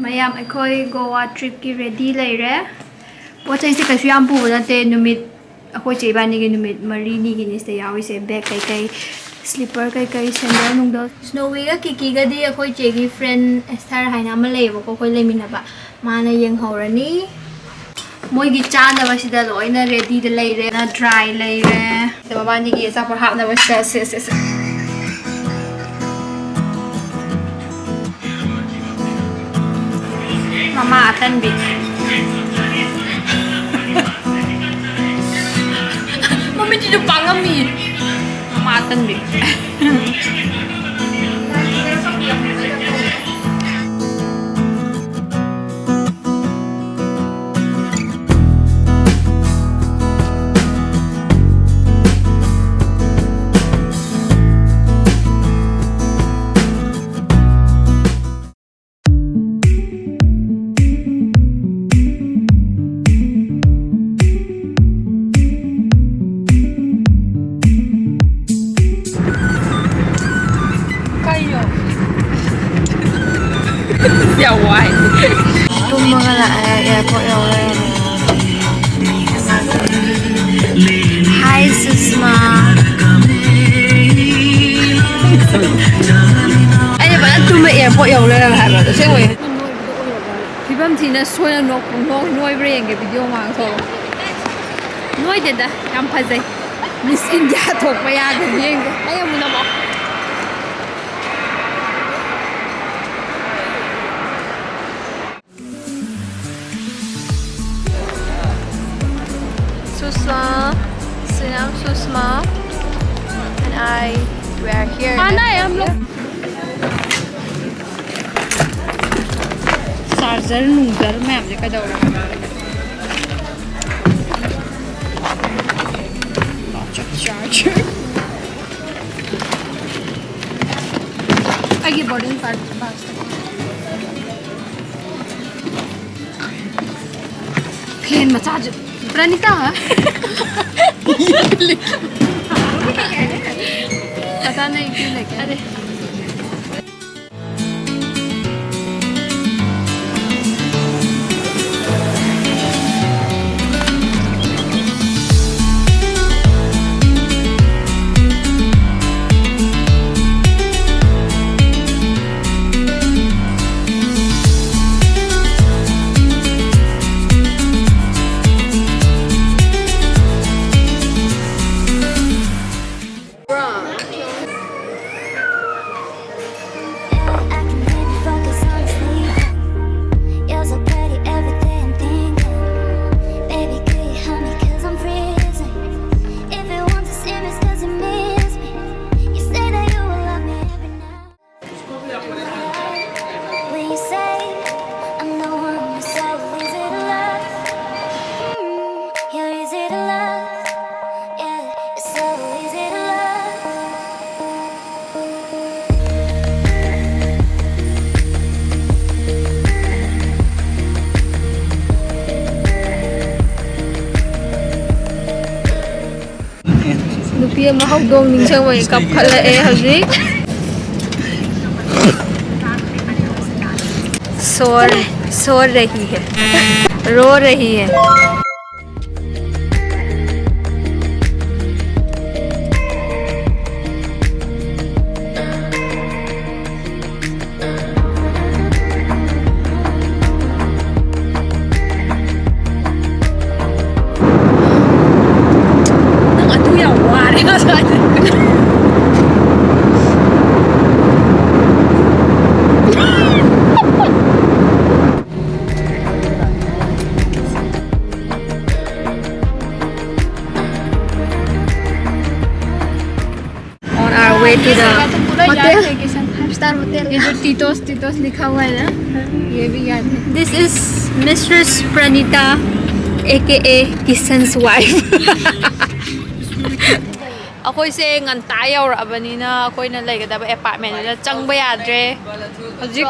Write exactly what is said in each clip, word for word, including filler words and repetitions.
ꯃꯌꯥꯝ, ꯑꯩꯈꯣꯏ ꯒꯣꯋꯥ ꯇ꯭ꯔꯤꯞꯀꯤ ꯔꯦꯗꯤ ꯂꯩꯔꯦ꯫ ꯄꯣꯠ ꯆꯩꯁꯦ ꯀꯩꯁꯨ ꯌꯥꯝ ꯄꯨꯕ ꯅꯠꯇꯦ, ꯅꯨꯃꯤꯠ, ꯑꯩꯈꯣꯏ ꯆꯦ ꯏꯕꯥꯅꯤꯒꯤ ꯅꯨꯃꯤꯠ ꯃꯔꯤꯅꯤꯒꯤꯅꯤ ꯁꯤꯗ ꯌꯥꯎꯔꯤꯁꯦ꯫ ꯕꯦꯒ ꯀꯩꯀꯩ, ꯁ꯭ꯂꯤꯄꯔ ꯀꯩꯀꯩ, ꯁꯦꯟꯗꯜ ꯅꯨꯡꯗꯜ꯫ ꯁ꯭ꯅꯣꯋꯤꯒ ꯀꯤꯀꯤꯒꯗꯤ ꯑꯩꯈꯣꯏ ꯆꯦꯒꯤ ꯐ꯭ꯔꯦꯟ ꯑꯦꯁꯊꯔ ꯍꯥꯏꯅ ꯑꯃ ꯂꯩꯌꯦꯕꯀꯣ, ꯑꯩꯈꯣꯏ ꯂꯩꯃꯤꯟꯅꯕ, ꯃꯥꯅ ꯌꯦꯡꯍꯧꯔꯅꯤ꯫ ꯃꯣꯏꯒꯤ ꯆꯥꯅꯕꯁꯤꯗ ꯂꯣꯏꯅ ꯔꯦꯗꯤꯗ ꯂꯩꯔꯦ꯫ ꯗ꯭ꯔꯥꯏ ꯂꯩꯔꯦ꯫ ꯁꯤꯗ ꯃꯕꯥꯅꯤꯒꯤ ꯑꯆꯥꯄꯣꯠ ꯍꯥꯞꯅꯕꯁꯤꯗ ꯁꯦ, ꯁꯦ, ꯁꯦ꯫ ꯃꯃꯥ ꯑꯇꯟꯕꯤ꯫ ꯃꯃꯤꯠꯁꯤꯁꯨ ꯄꯥꯡꯉꯝꯃꯤ꯫ ꯃꯃꯥ ꯑꯇꯟꯕꯤ꯫ ꯀꯩꯅꯣ? ꯌꯥꯝ ꯋꯥꯏ꯫ ꯇꯨꯝꯃꯒ ꯂꯥꯛꯑꯦ, ꯑꯦꯌꯥꯔꯄꯣꯔꯠ ꯌꯧꯔꯦ꯫ ꯍꯥꯏ ꯁꯨꯁꯃꯥ꯫ ꯑꯩꯅ ꯐꯖꯅ ꯇꯨꯝꯕ ꯑꯦꯌꯥꯔꯄꯣꯔꯠ ꯌꯧ ꯂꯩꯔꯝꯃꯦ ꯍꯥꯏꯕ, ꯑꯁꯦꯡꯕꯩ꯫ ꯐꯤꯕꯝ ꯊꯤꯅ ꯁꯣꯏꯅ ꯅꯣꯛ-, ꯅꯣꯛ-, ꯅꯣꯏꯕ꯭ꯔꯥ ꯌꯦꯡꯒꯦ, ꯚꯤꯗꯤꯑꯣ ꯃꯃꯥꯡ ꯊꯣꯛꯑꯒ꯫ ꯅꯣꯏꯗꯦꯗ, ꯌꯥꯝ ꯐꯖꯩ꯫ ꯃꯤꯁ ꯏꯟꯗꯤꯌꯥ ꯊꯣꯛꯄ ꯌꯥꯗ꯭ꯔꯗꯤ ꯌꯦꯡꯒꯦ꯫ ꯑꯩ ꯑꯃꯨꯛ ꯅꯝꯃꯛꯑꯣ꯫ Susma, Sinam, Susma, and I, we are here in Anna, I am Ethiopia. Look. Stars ꯖꯔ ꯅꯨꯡꯖꯔ ꯃꯌꯥꯝꯁꯦ ꯀꯩꯗꯧꯔꯒꯦ? Charger. ꯑꯩꯒꯤ boarding pass. Fan ꯃꯆꯥꯁꯨ꯫ ꯄ꯭ꯔꯅꯤꯇꯥ꯫ पता नहीं क्यों लेके। अरे। ꯅꯨꯄꯤ ꯑꯃ ꯍꯧꯗꯣꯡ ꯅꯤꯡꯁꯤꯡꯕꯒꯤ ꯀꯞꯈꯠꯂꯛꯑꯦ ꯍꯧꯖꯤꯛ꯫ ꯁꯣꯔ ꯁꯣꯔ ꯔꯍꯤ ꯍꯦ, ꯔꯣ ꯔꯍꯤ ꯍꯦ꯫ ꯅꯪ ꯑꯗꯨ ꯌꯥꯝ ꯋꯥꯔꯦ ꯉꯁꯥꯏꯗꯤ꯫ ये जो टीटोस, टीटोस लिखा हुआ है ना, ये भी याद है। This is Mistress Pranita, A K A Kishan's wife. ꯑꯩꯈꯣꯏꯁꯦ ꯉꯟꯇꯥ ꯌꯧꯔꯛꯑꯕꯅꯤꯅ ꯑꯩꯈꯣꯏꯅ ꯂꯩꯒꯗꯕ ꯑꯦꯄꯥꯔꯠꯃꯦꯟꯗꯨꯗ ꯆꯪꯕ ꯌꯥꯗ꯭ꯔꯦ꯫ ꯍꯧꯖꯤꯛ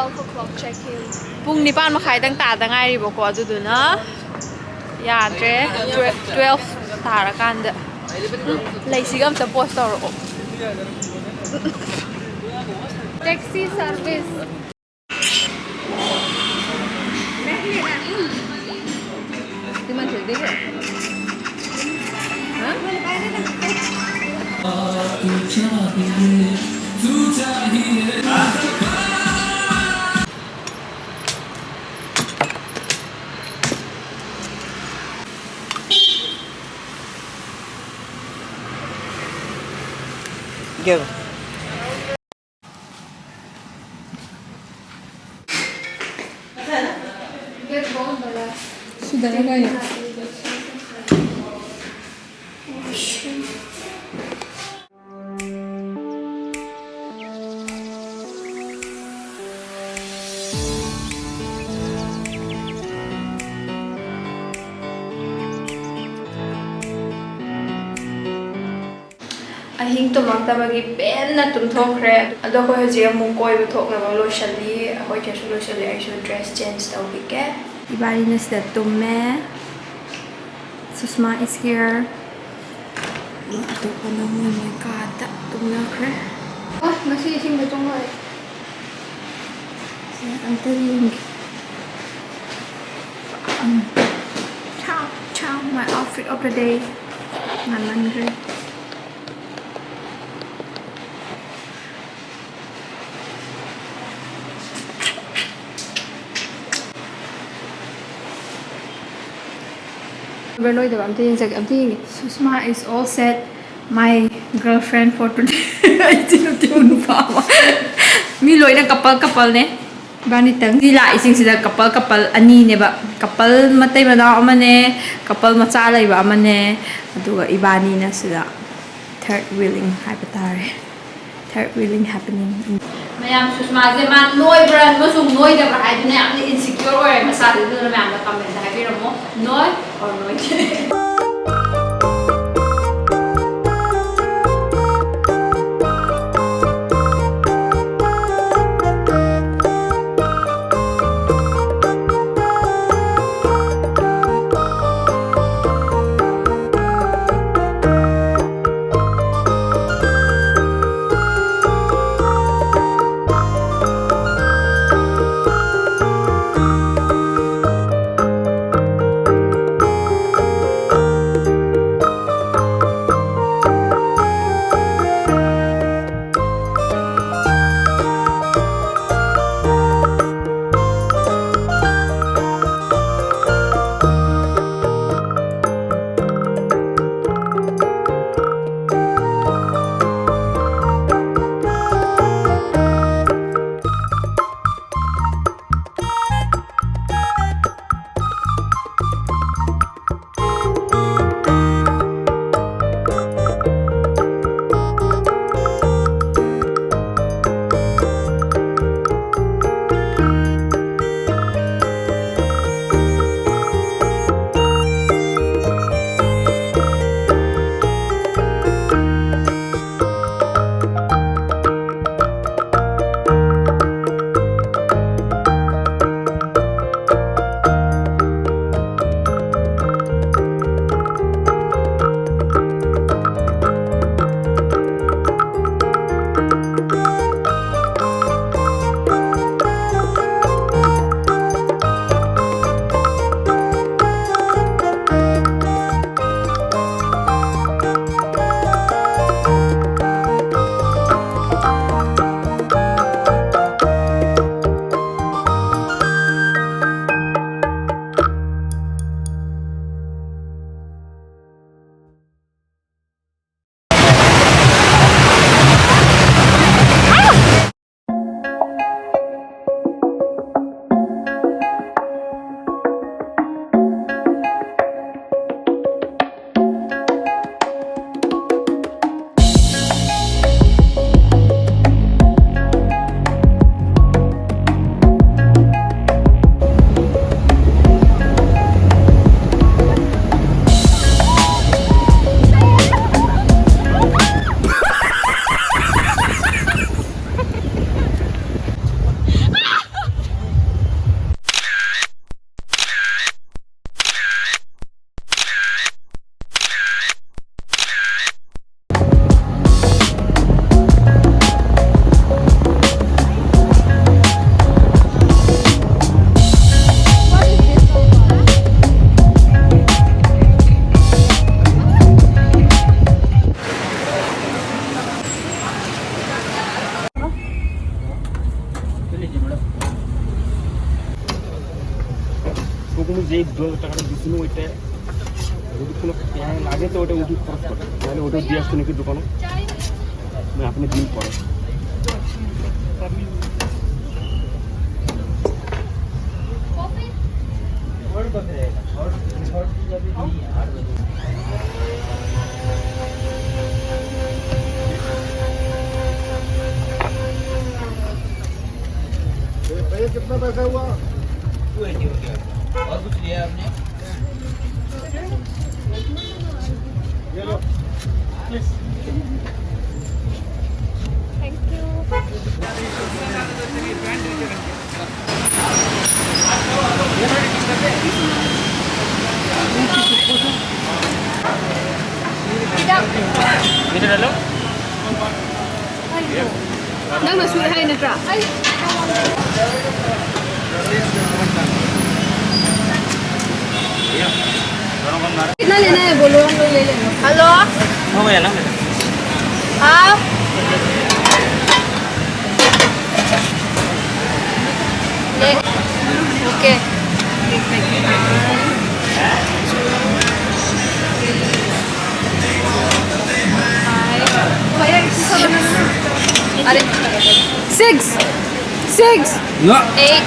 ꯄꯨꯡ ꯅꯤꯄꯥꯟ ꯃꯈꯥꯏꯗꯪ ꯇꯥꯗ ꯉꯥꯏꯔꯤꯕꯀꯣ, ꯑꯗꯨꯗꯨꯅ ꯌꯥꯗ꯭ꯔꯦ꯫ ꯇꯨꯋꯦꯜꯐ ꯇꯥꯔꯀꯥꯟꯗ꯫ ꯂꯩꯁꯤꯒ ꯑꯝꯇ ꯄꯣꯁ ꯇꯧꯔꯛꯑꯣ꯫ Taxi service. Go. ꯁꯤꯗꯅ ꯀꯩꯅꯣ? ꯑꯍꯤꯡ ꯇꯨꯝꯃꯛꯇꯕꯒꯤ ꯄꯦꯟꯅ ꯇꯨꯝꯊꯣꯛꯈ꯭ꯔꯦ꯫ ꯑꯗꯣ ꯑꯩꯈꯣꯏ ꯍꯧꯖꯤꯛ ꯑꯃꯨꯛ ꯀꯣꯏꯕ ꯊꯣꯛꯅꯕ ꯂꯣꯏꯁꯤꯜꯂꯤ꯫ ꯑꯩꯈꯣꯏ ꯆꯦꯁꯨ ꯂꯣꯏꯁꯤꯜꯂꯤ, ꯑꯩꯁꯨ dress change ꯇꯧꯈꯤꯒꯦ꯫ ꯏꯕꯥꯅꯤꯅ ꯁꯤꯗ ꯇꯨꯝꯃꯦ꯫ Sushma is here. ꯑꯇꯣꯞꯄꯅ ꯃꯣꯏ ꯃꯣꯏ ꯀꯥꯗ ꯇꯨꯝꯅꯈ꯭ꯔꯦ꯫ ꯑꯁ, ꯉꯁꯤ ꯏꯁꯤꯡꯗ ꯆꯣꯡꯉꯛꯑꯦ꯫ ꯁꯦ, ꯑꯝꯇ ꯌꯦꯡꯒꯦ꯫ ꯎꯝ꯫ Chow, chow, my outfit of the day. ꯉꯥꯟꯃꯟꯈ꯭ꯔꯦ꯫ ꯂꯣꯏꯗꯕ ꯑꯝꯇ ꯌꯦꯡꯖꯒꯦ, ꯑꯝꯇ ꯌꯦꯡꯒꯦ꯫ Sushma is all set, my girlfriend for today. ꯑꯩꯁꯦ ꯅꯨꯄꯤ ꯅꯨꯄꯥ ꯑꯃ꯫ ꯃꯤ ꯂꯣꯏꯅ couple coupleꯅꯦ꯫ ꯏꯕꯥꯅꯤꯇꯪ꯫ ꯁꯤ ꯂꯥꯛꯏꯁꯤꯡꯁꯤꯗ couple couple ꯑꯅꯤꯅꯦꯕ꯫ Couple ꯃꯇꯩ ꯃꯅꯥꯎ ꯑꯃꯅꯦ, couple ꯃꯆꯥ ꯂꯩꯕ ꯑꯃꯅꯦ, ꯑꯗꯨꯒ ꯏꯕꯥꯅꯤꯅ ꯁꯤꯗ third wheeling ꯍꯥꯏꯕ ꯇꯥꯔꯦ꯫ Third wheeling happening. ꯃꯌꯥꯝ ꯁꯨꯁꯃꯥꯁꯦ ꯃꯥ ꯅꯣꯏꯕ꯭ꯔꯥ ꯑꯃꯁꯨꯡ ꯅꯣꯏꯗꯕ꯭ꯔꯥ ꯍꯥꯏꯗꯨꯅ ꯌꯥꯝꯅ insecure ꯑꯣꯏꯔꯦ ꯃꯁꯥꯗ, ꯑꯗꯨꯅ ꯃꯌꯥꯝꯅ comment ꯍꯥꯏꯕꯤꯔꯝꯃꯣ, ꯅꯣꯏ or ꯅꯣꯏꯗꯦ꯫ ওখানে যে দু হাজার টাকাটা দিচ্ছিল, ওইটা যদি কোনো প্যান লাগে তো ওটা উঠে খরচ করে, তাহলে ওটা দিয়ে আসতে নাকি দোকানে, মানে আপনি দিন পরে। भैया, कितना पैसा हुआ? और कुछ लिया आपने? ये लो। Thank you. ꯅꯪꯅ ꯁꯨꯏ ꯍꯥꯏ ꯅꯠꯇ꯭ꯔꯥ? कितना लेना है बोलो, हम लोग ले लेंगे। हेलो। हो गया ना? हाँ। ले। ओके। अरे, सिक्स, सिक्स। ना। एक।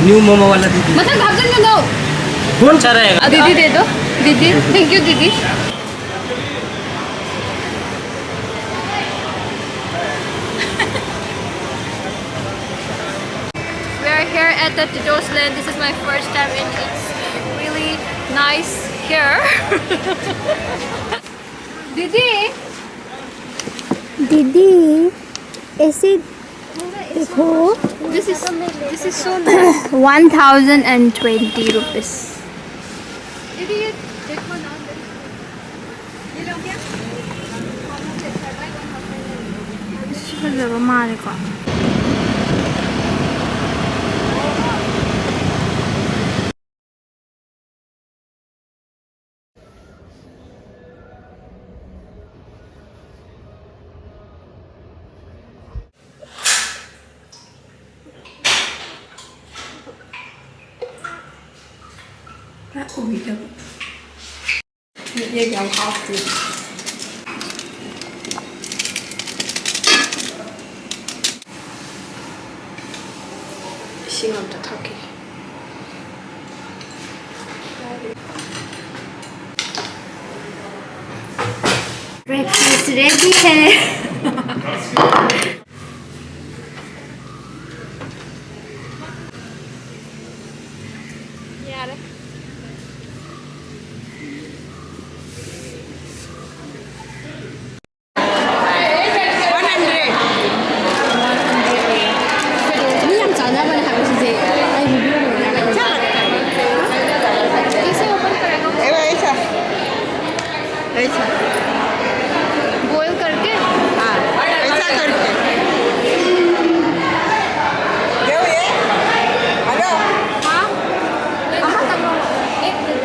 न्यू मोमो वाला दीदी। मतलब, भाग जाने दो। कौन सा रहेगा? दीदी दे दो। दीदी, थैंक यू दीदी। We are here at the Titos Land. This is my first time and it's really nice here. दीदी। दीदी, ऐसे देखो। This is, this is so nice. One thousand and twenty rupees. दीदी, ये देखो ना। ये लो क्या? ꯐꯖꯕ ꯃꯥꯜꯂꯦꯀꯣ꯫ ꯊꯣꯡꯕꯤꯗꯕ꯫ ꯃꯤꯠꯌꯦꯡ ꯌꯥꯝ ꯍꯥꯎꯇꯦ꯫ ꯏꯁꯤꯡ ꯑꯝꯇ ꯊꯛꯈꯤꯒꯦ꯫ Breakfast ready है। ꯌꯥꯔꯦ꯫ ꯃꯤ ꯌꯥꯝ ꯆꯥꯅꯕꯅꯦ ꯍꯥꯏꯕ ꯁꯤꯁꯦ꯫ ꯑꯩ video ꯌꯥꯝ ꯆꯥꯅꯕꯅꯦ꯫ कैसे open करेगा? ऐसा। ऐसा। Boil करके? हाँ, ऐसा करके। क्या हुआ? हेलो। हाँ। एक मिनट।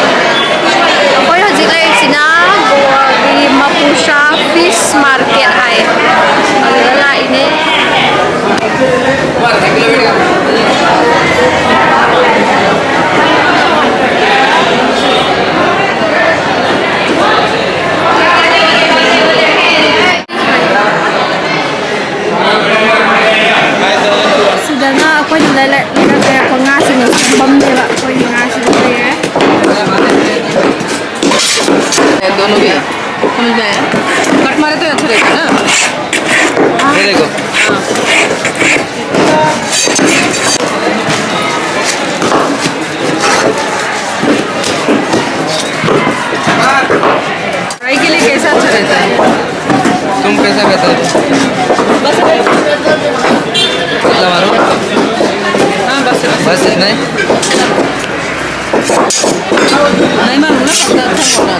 ꯑꯩꯈꯣꯏ ꯍꯧꯖꯤꯛ ꯂꯩꯔꯤꯁꯤꯅ ꯒꯣꯋꯥꯒꯤ ꯃꯄꯨꯁꯥ fish market ꯍꯥꯏ, ꯑꯗꯨꯗ ꯂꯥꯛꯏꯅꯦ꯫ ꯁꯤꯗꯅ ꯑꯩꯈꯣꯏꯅ ꯂꯩꯔꯛ-, ꯂꯩꯔꯛ ꯂꯩꯔꯛꯄ ꯉꯥꯁꯤꯡꯗꯣ ꯁꯨꯝ ꯐꯝꯅꯦꯕ꯫ ꯑꯩꯈꯣꯏꯒꯤ ꯉꯥꯁꯤꯗ ꯂꯩꯔꯦ꯫ दोनों भी है। समझ में आया? कट मारे तो अच्छा रहता है ना? ये देखो। फ्राई के लिए कैसा अच्छा रहता है? तुम कैसा कहते हो? बस। मतलब मारो। हाँ, बस। बस इतना ही। नहीं मालूम ना, पता था होगा।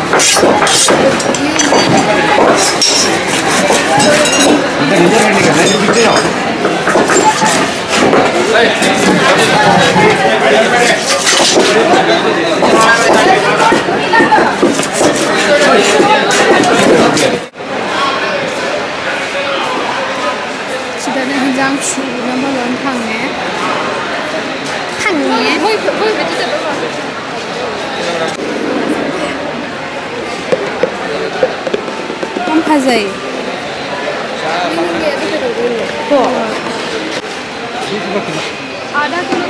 ꯁꯤꯗꯅ ꯍꯤꯟꯖꯥꯡ ꯁꯨꯅꯕ ꯂꯣꯏ ꯐꯪꯉꯦ꯫ ꯃꯣꯏ ꯃꯣꯏ ꯚꯦꯖꯤꯇꯦꯕꯜ ꯉꯥꯛꯇ꯫ ꯌꯥꯝ ꯐꯖꯩ꯫ ꯀꯣ꯫ ꯑꯥꯗ ꯀꯩꯅꯣ꯫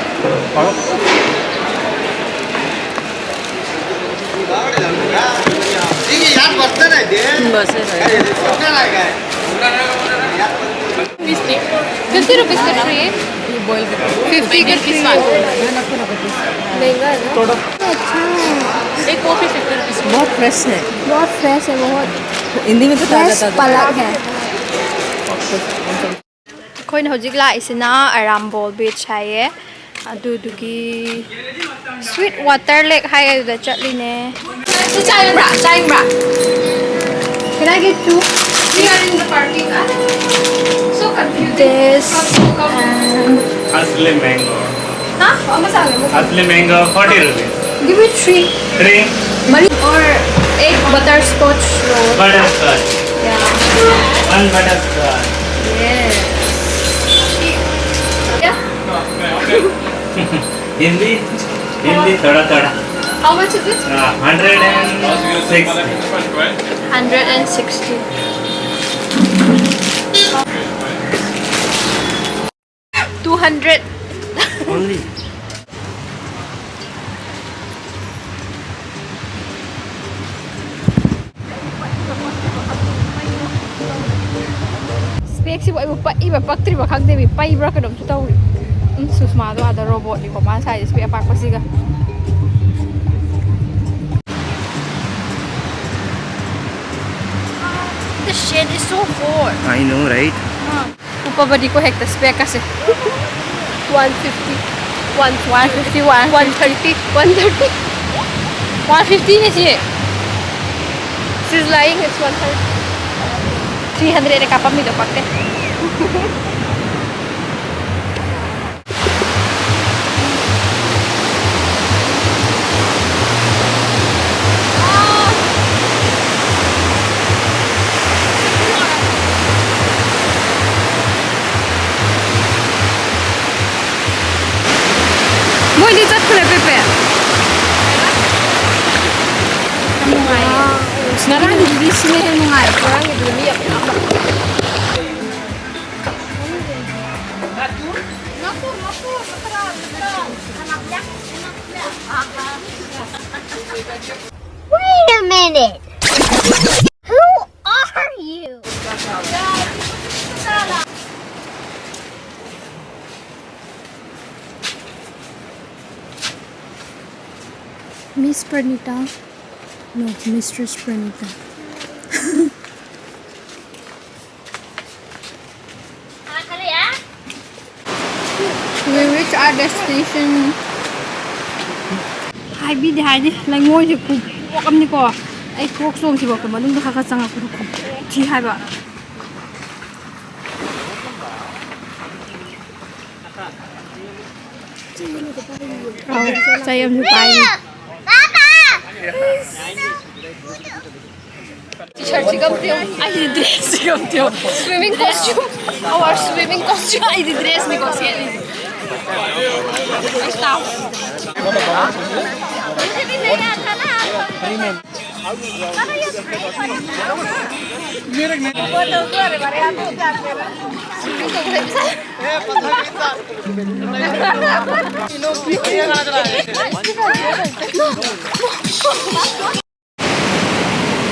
ꯐꯤꯐꯇꯤ ꯔꯨꯄꯤꯁ ꯀ ꯊ꯭ꯔꯤ꯫ ꯐꯤꯐꯇꯤ ꯀ ꯊ꯭ꯔꯤ꯫ महंगा है ना? अच्छा। एक वो भी फिफ्टी रुपीज। बहुत फ्रेश है। बहुत फ्रेश है, बहुत। हिंदी में तो ताज़ा फ्रेश ताज़ा। पलक है। ꯑꯩꯈꯣꯏꯅ ꯍꯧꯖꯤꯛ ꯂꯥꯛꯏꯁꯤꯅ ꯑꯔꯥꯝꯕꯣꯜ ꯕꯤꯆ ꯍꯥꯏꯌꯦ꯫ ꯑꯗꯨꯗꯨꯒꯤ ꯁ꯭ꯋꯤꯠ ꯋꯥꯇꯔ ꯂꯦꯛ ꯍꯥꯏ, ꯑꯗꯨꯗ ꯆꯠꯂꯤꯅꯦ꯫ ꯁꯤ ꯆꯥꯅꯤꯡꯕ꯭ꯔꯥ? ꯆꯥꯅꯤꯡꯕ꯭ꯔꯥ? Can I get two? We are in the parking. I'm so confused. This and ꯑꯁꯂꯤ ꯃꯦꯡꯒꯣ꯫ ꯍꯥ? ꯑꯃ ꯆꯥꯒꯦ, ꯑꯃ ꯆꯥꯒꯦ꯫ ꯑꯁꯂꯤ mango, forty rupees. Give me three. Three. ꯃꯔꯤ꯫ Or egg butterscotch roll. Butterscotch. Yeah. One butterscotch. Yeah. Yeah. Hindi, Hindi थोड़ा थोड़ा। How much is it? हाँ, hundred and sixty. Hundred and sixty. Two hundred. Only. ꯏꯁꯄꯦꯛꯁꯤꯕꯨ ꯑꯩꯕꯨ ꯄꯛꯏꯕ ꯄꯛꯇ꯭ꯔꯤꯕ ꯈꯪꯗꯦ ꯃꯤ, ꯄꯩꯕ꯭ꯔꯥ ꯀꯩꯅꯣꯝꯁꯨ ꯇꯧꯔꯤ꯫ ꯎꯝ, ꯁꯨꯁꯃꯥꯗꯣ ꯑꯥꯗ ꯔꯣꯕꯣꯠꯅꯤꯀꯣ ꯃꯥꯅ ꯁꯥꯏꯁꯦ ꯏꯁꯄꯦꯛ ꯑꯄꯥꯛꯄꯁꯤꯒ꯫ The shade is so hot. I know, right? ꯎꯄꯕꯗꯤꯀꯣ ꯍꯦꯛꯇ ꯏꯁꯄꯦꯛ ꯑꯁꯦ꯫ One fifty. One fifty. One fifty, one thirty, one thirty. One fifty ꯅꯦ ꯁꯤ꯫ She's lying, it's one thirty. Three hundred ꯀꯥꯞꯄꯝꯃꯤꯗꯣ ꯄꯛꯇꯦ꯫ ꯉꯔꯥꯡꯒꯤꯗꯨꯗꯤ ꯁꯤꯅ ꯍꯦꯟꯅ ꯅꯨꯡꯉꯥꯏ꯫ ꯉꯔꯥꯡꯒꯤꯗꯨꯗꯤ ꯃꯤ ꯌꯥꯝ ꯌꯥꯝꯕ꯫ Wait a minute. Who are you? Miss Pranita? No, Mistress Pranita. We reach our destination. ꯍꯥꯏꯕꯤꯗꯦ ꯍꯥꯏꯗꯤ ꯂꯩꯉꯣꯏꯁꯦ ꯈꯨꯄꯣꯛ ꯑꯃꯅꯤꯀꯣ꯫ ꯑꯩ ꯀ꯭ꯔꯣꯛꯁ ꯇꯣꯡꯁꯤꯐꯥꯎꯗ ꯃꯅꯨꯡꯗ ꯈꯔ ꯈꯔ ꯆꯪꯉꯛꯄꯗꯣ ꯈꯨꯊꯤ ꯍꯥꯏꯕ꯫ ꯑꯧ, ꯆꯩ ꯑꯃꯁꯨ ꯄꯥꯏꯔꯤ꯫ T-shirt ꯁꯤꯒ ꯑꯝꯇ ꯌꯦꯡꯉꯨ꯫ ꯑꯩꯒꯤ dress ꯁꯤꯒ ꯑꯝꯇ ꯌꯦꯡꯉꯨ꯫ Swimming costume. Our swimming costume. ꯑꯩꯗꯤ dress ꯅꯤꯀꯣ ꯁꯦꯠꯂꯤꯁꯦ꯫ ꯑꯩ ꯇꯥꯎ꯫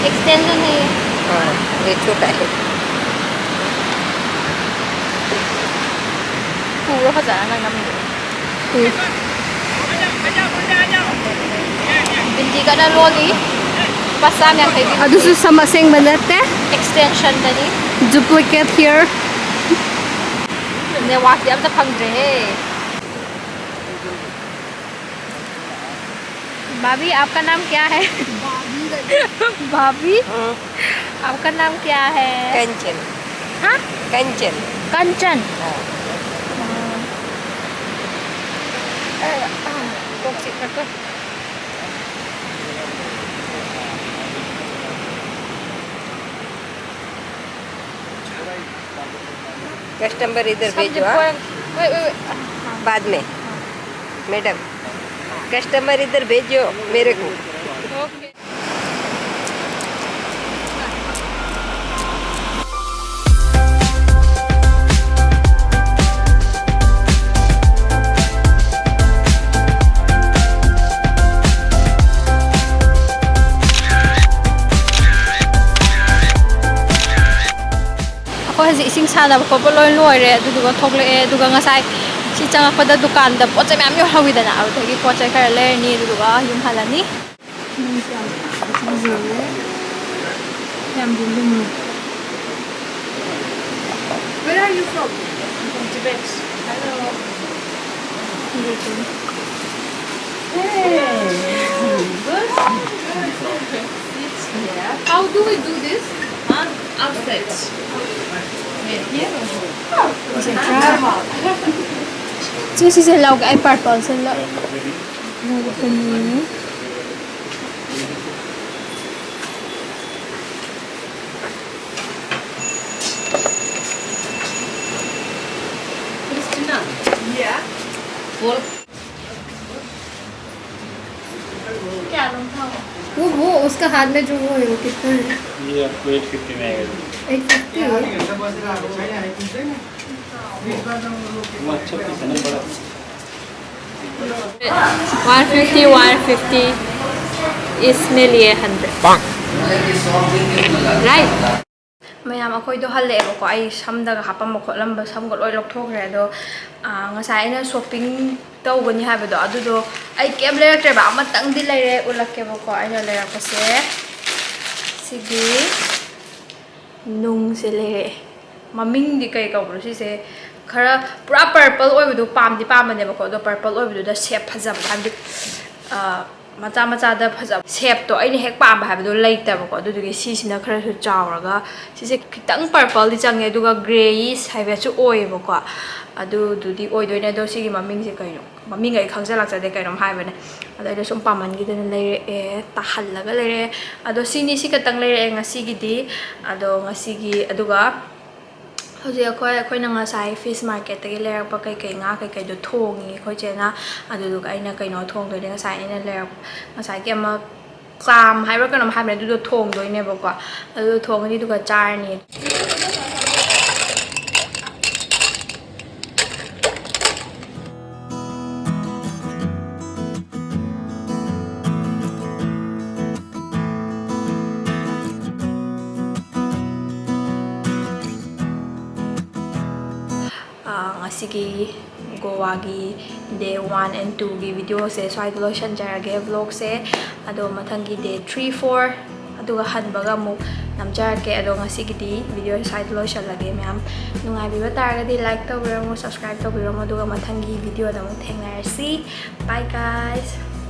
Extension ꯅꯦ꯫ ꯑꯥ, ꯑꯗꯨꯗꯤ ꯊꯨ ꯇꯥꯏ꯫ ꯄꯨꯔꯣ ꯐꯖꯅ ꯅꯪ ꯅꯝꯃꯤꯗꯣ꯫ ꯎꯝ꯫ ꯕꯤꯟꯗꯤ ꯀꯟꯅ ꯂꯣꯜꯂꯤ꯫ ꯂꯨꯄꯥ ꯆꯥꯝ ꯌꯥꯡꯈꯩꯒꯤ ꯑꯗꯨꯁꯨ ꯁꯝ ꯑꯁꯦꯡꯕ ꯅꯠꯇꯦ꯫ Extension ꯗꯅꯤ꯫ Duplicate hair꯫ ꯅꯦꯠꯋꯥꯛꯇꯤ ꯑꯝꯇ ꯐꯪꯗ꯭ꯔꯦꯍꯦ꯫ भाभी, आपका नाम क्या है? भाभी, आपका नाम क्या है? कंचन। हाँ? कंचन। कंचन। हाँ। हाँ। कस्टमर इधर भेजो, हाँ? बाद में। मैडम, कस्टमर इधर भेजो मेरे को। ꯍꯧꯖꯤꯛ ꯏꯁꯤꯡ ꯁꯥꯟꯅꯕ ꯈꯣꯠꯄ ꯂꯣꯏ ꯂꯣꯏꯔꯦ, ꯑꯗꯨꯗꯨꯒ ꯊꯣꯛꯂꯛꯑꯦ꯫ ꯑꯗꯨꯒ ꯉꯁꯥꯏ ꯁꯤ ꯆꯪꯉꯛꯄꯗ ꯗꯨꯀꯥꯟꯗ ꯄꯣꯠ ꯆꯩ ꯃꯌꯥꯝ ꯌꯣꯜꯍꯧꯋꯤꯗꯅ, ꯑꯗꯨꯗꯒꯤ ꯄꯣꯠ ꯆꯩ ꯈꯔ ꯂꯩꯔꯅꯤ, ꯑꯗꯨꯗꯨꯒ ꯌꯨꯝ ꯍꯜꯂꯅꯤ꯫ ꯌꯥꯝꯗꯤ ꯂꯨꯝꯃꯤ꯫ Where are you from? I'm from Tibet. Hello. Hey. Good. How do we do this? Huh? Outside. Wait, here or here? Normal. ꯁꯤ, ꯁꯤꯁꯦ ꯂꯧꯒꯦ, ꯑꯩ purple ꯁꯦ ꯂꯧ-, ꯂꯧꯔꯛꯀꯅꯤ꯫ Christina. Yeah. Four. वो, वो उसका हाथ में जो वो है, वो कितना है? ये आपको एट फिफ्टी में आएगा। एट फिफ्टी है? वो अच्छा पीस है ना, बड़ा। One fifty, one fifty. इसमें लिए हंड्रेड. Right? ꯃꯌꯥꯝ, ꯑꯩꯈꯣꯏꯗꯣ ꯍꯜꯂꯛꯑꯦꯕꯀꯣ꯫ ꯑꯩ ꯁꯝꯗꯒ ꯍꯥꯞꯄꯝꯕ ꯈꯣꯠꯂꯝꯕ ꯁꯝꯒ ꯂꯣꯏ ꯂꯧꯊꯣꯛꯈ꯭ꯔꯦ꯫ ꯑꯗꯣ, ꯑꯥ, ꯉꯁꯥꯏ ꯑꯩꯅ shopping ꯇꯧꯒꯅꯤ ꯍꯥꯏꯕꯗꯣ, ꯑꯗꯨꯗꯣ ꯑꯩ ꯀꯩꯝ ꯂꯩꯔꯛꯇ꯭ꯔꯦꯕ꯫ ꯑꯃꯇꯪꯗꯤ ꯂꯩꯔꯦ, ꯎꯠꯂꯛꯀꯦꯕꯀꯣ꯫ ꯑꯩꯅ ꯂꯩꯔꯛꯄꯁꯦ ꯁꯤꯒꯤ ꯅꯨꯡꯁꯦ ꯂꯩꯔꯛꯑꯦ꯫ ꯃꯃꯤꯡꯗꯤ ꯀꯩ ꯀꯧꯕꯅꯣ ꯁꯤꯁꯦ? ꯈꯔ ꯄꯨꯔꯥ purple ꯑꯣꯏꯕꯗꯣ ꯄꯥꯝꯗꯤ ꯄꯥꯝꯕꯅꯦꯕꯀꯣ, ꯑꯗꯣ purple ꯑꯣꯏꯕꯗꯨꯗ shape ꯐꯖꯕꯗꯣ, ꯍꯥꯏꯕꯗꯤ, ꯑ, ꯃꯆꯥ ꯃꯆꯥꯗ ꯐꯖꯕ shapeꯇꯣ ꯑꯩꯅ ꯍꯦꯛ ꯄꯥꯝꯕ ꯍꯥꯏꯕꯗꯣ ꯂꯩꯇꯕꯀꯣ꯫ ꯑꯗꯨꯗꯨꯒꯤ ꯁꯤꯁꯤꯅ ꯈꯔꯁꯨ ꯆꯥꯎꯔꯒ, ꯁꯤꯁꯦ ꯈꯤꯇꯪ purpleꯗꯤ ꯆꯪꯉꯦ, ꯑꯗꯨꯒ grayish ꯍꯥꯏꯐꯦꯠꯁꯨ ꯑꯣꯏꯌꯦꯕꯀꯣ꯫ ꯑꯗꯨꯗꯨꯗꯤ ꯑꯣꯏꯗꯣꯏꯅꯦ꯫ ꯑꯗꯣ ꯁꯤꯒꯤ ꯃꯃꯤꯡꯁꯦ ꯀꯩꯅꯣ? ꯃꯃꯤꯡ ꯑꯩ ꯈꯪꯖ ꯂꯥꯛꯆꯗꯦ, ꯀꯩꯅꯣꯝ ꯍꯥꯏꯕꯅꯦ꯫ ꯑꯗꯣ ꯑꯩꯅ ꯁꯨꯝ ꯄꯥꯝꯃꯟꯈꯤꯗꯅ ꯂꯩꯔꯛꯑꯦ, ꯇꯥꯍꯜꯂꯒ ꯂꯩꯔꯛꯑꯦ꯫ ꯑꯗꯣ ꯁꯤꯅꯤ, ꯁꯤ ꯈꯛꯇꯪ ꯂꯩꯔꯛꯑꯦ ꯉꯁꯤꯒꯤꯗꯤ꯫ ꯑꯗꯣ ꯉꯁꯤꯒꯤ, ꯑꯗꯨꯒ ꯍꯧꯖꯤꯛ ꯑꯩꯈꯣꯏ, ꯑꯩꯈꯣꯏꯅ ꯉꯁꯥꯏ fish marketꯇꯒꯤ ꯂꯩꯔꯛꯄ ꯀꯩꯀꯩ, ꯉꯥ ꯀꯩꯀꯩꯗꯣ ꯊꯣꯡꯉꯤ ꯑꯩꯈꯣꯏ ꯆꯦꯅ꯫ ꯑꯗꯨꯗꯨꯒ ꯑꯩꯅ ꯀꯩꯅꯣ ꯊꯣꯡꯗꯣꯏꯅꯦ, ꯉꯁꯥꯏ ꯑꯩꯅ ꯂꯩꯔꯛ-, ꯉꯁꯥꯏꯒꯤ ꯑꯃ clam ꯍꯥꯏꯕ꯭ꯔꯥ ꯀꯩꯅꯣꯝ ꯍꯥꯏꯕꯅꯦ, ꯑꯗꯨꯗꯣ ꯊꯣꯡꯗꯣꯏꯅꯦꯕꯀꯣ꯫ ꯑꯗꯨꯗꯣ ꯊꯣꯡꯉꯅꯤ, ꯑꯗꯨꯒ ꯆꯥꯔꯅꯤ꯫ ꯁꯤꯒꯤ ꯒꯣꯋꯥꯒꯤ day one and twoꯒꯤ videoꯁꯦ ꯁ꯭ꯋꯥꯏꯗ ꯂꯣꯏꯁꯤꯟꯖꯔꯒꯦ vlogꯁꯦ꯫ ꯑꯗꯣ ꯃꯊꯪꯒꯤ day three, four ꯑꯗꯨꯒ ꯍꯟꯕꯒ ꯑꯃꯨꯛ ꯅꯝꯖꯔꯛꯀꯦ꯫ ꯑꯗꯣ ꯉꯁꯤꯒꯤꯗꯤ videoꯁꯦ ꯁ꯭ꯋꯥꯏꯗ ꯂꯣꯏꯁꯤꯜꯂꯒꯦ꯫ ꯃꯌꯥꯝ ꯅꯨꯡꯉꯥꯏꯕꯤꯕ ꯇꯥꯔꯒꯗꯤ like ꯇꯧꯕꯤꯔꯝꯃꯣ, subscribe ꯇꯧꯕꯤꯔꯝꯃꯣ, ꯑꯗꯨꯒ ꯃꯊꯪꯒꯤ videoꯗ ꯑꯃꯨꯛ ꯊꯦꯡꯅꯔꯁꯤ꯫ Bye guys꯫